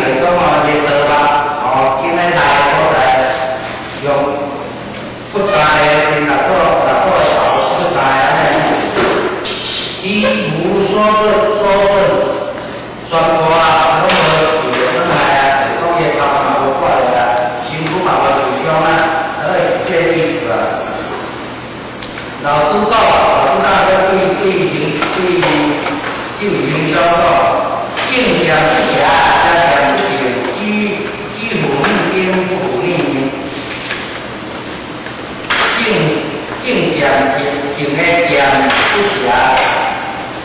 就是講哦，伊刀肉哦，今咧來所在用出三个，因六祖的頭出三个按呢。以無所所損，全部啊，攏無受著損害啊，就是講伊頭嘛無割落啊，身軀嘛無受傷啊，所以是這个意思啊。老師講，老師當然對對行對對行銷講，正念不邪，邪念不正，只只護念根，不護念因。正正念是正的念不邪，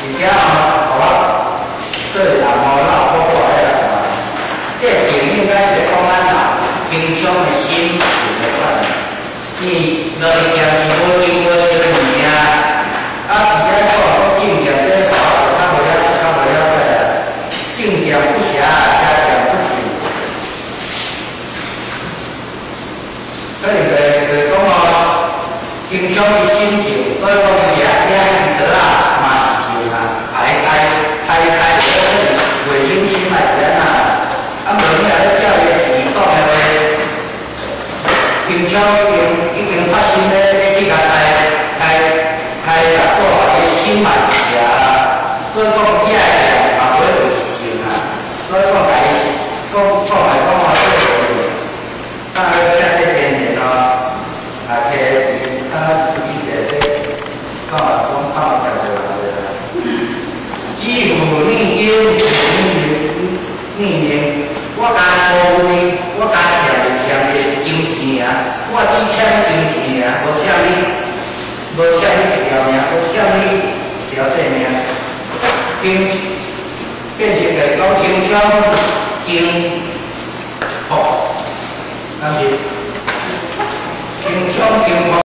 而且吼，予我做人吼，老好好來看。這個靜應該是講咱啊，平常的心是這款，伊落去念是無靜無靜的物件，啊，而且講講正念這個，我較無了，較無了解啊。正念不邪，邪念不正。所以就講哦，平常的心靜，所以講伊啊，遮伊道啊，嘛是靜啊，開開開開，袂影心嘛是按怎？啊，無你若咧照伊字講的話，平常已經發心咧，咧去共開開開六祖啊，伊心嘛是邪啊，所以講伊愛念嘛無就是靜啊，所以講來講講來講話這個是，啊，請這天然哦，啊，摕啊注意者這講來講講來就對啦。只護念根，不護念因。我共保護你，我共欠你欠你是金錢爾，我只欠你金錢爾，無欠你，無欠你一條命，無欠你一條性命。經變成就是講輕鬆經福，但是輕鬆經福。